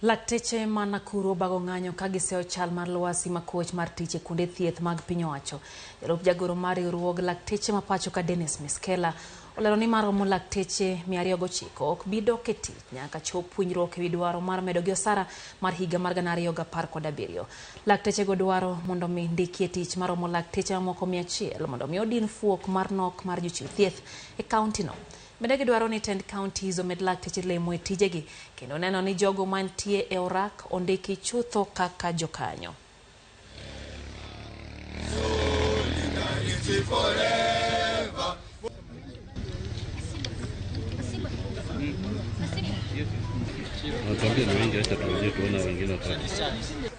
Lakteche ma Nakuru obago ng'anyo ka giseyo chal mar lwasi makoch mar tich e kuonde thieth mag piny owacho. Jalup jagoro mar riwruog lakteche ma pacho ka Dennis Miskela olero ni maromo lakteche 209 ok bi dok e tich nyaka chop winjruok ewi dwaro mar medogi osara mar higa mar 2017. Laktechego dwaro mondo mi ndiki e tich maromo lakteche mamoko 100 mondo mi odin fuok mar nok mar jochiw thieth e kaunti no. Bende gidwaro ni tend counties omed lakteche lemo e tijegi kendo neno ni jogo mantie e orak ondiki chutho kaka jokanyo.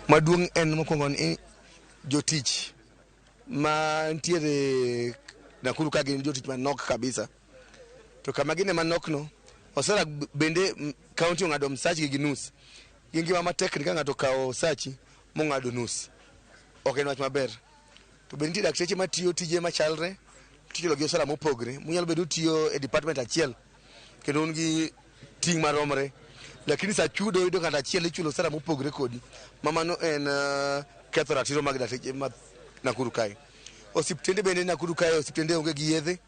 Maduong' en mokwongo ni jotich mantiere Nakuru ka gin jotich manok kabisa. To kama gine manok no, osara bende county ong'ado msachgi gi nus. Gi ngima matek ni ka ng'ato okawo sachi mong'ado nus, ok en wach maber. To be nitie dakteche matiyo tije machalre, tichulo gi osara mopogre. Munyalo bedo utiyo e department achiel kendo un gi ting' maromre. Lakini sa chudo iyudo ng'ato achiel ichulo osara mopogre kodi. Ma mano en ketho ratiro mag dakteche ma Nakuru kae. Osiptende bende Nakuru kae osiptende onge gi yedhe,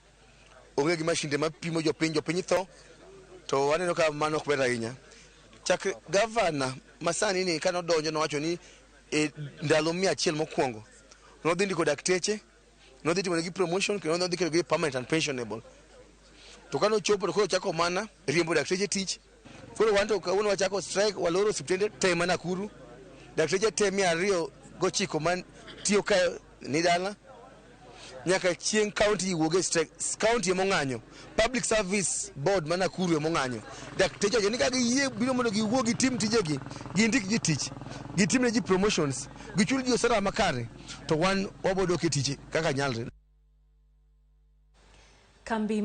onge gi mashinde mapimo jopiny, jopiny tho. To waneno ka mano ok ber ahinya. Chakre gavana masani ni kanodonjo nowacho ni e ndalo 100 mokwongo nodhi ndiko dakteche, nodhi timo negi promotion kendo nodhi ketogi permanent and pensionable. To kanochopo to koro ochako mana riembo dakteche tich. Koro wan to kawuono wachako strike, waloro osiptende te ma Nakuru. Dakteche te 209 man tiyo kae ni dala. Nyaka chieng' county wuog e strike. County ema ong'anyo. Public Service Board ma Nakuru ema ong'anyo. Dakteche owacho ni ka giyie biro mondo giwuog gitim tijegi, gindik ji tich, gitim ne ji promotions, gichul ji osara makare, to wan wabodok e tich kaka nyalre. Kambi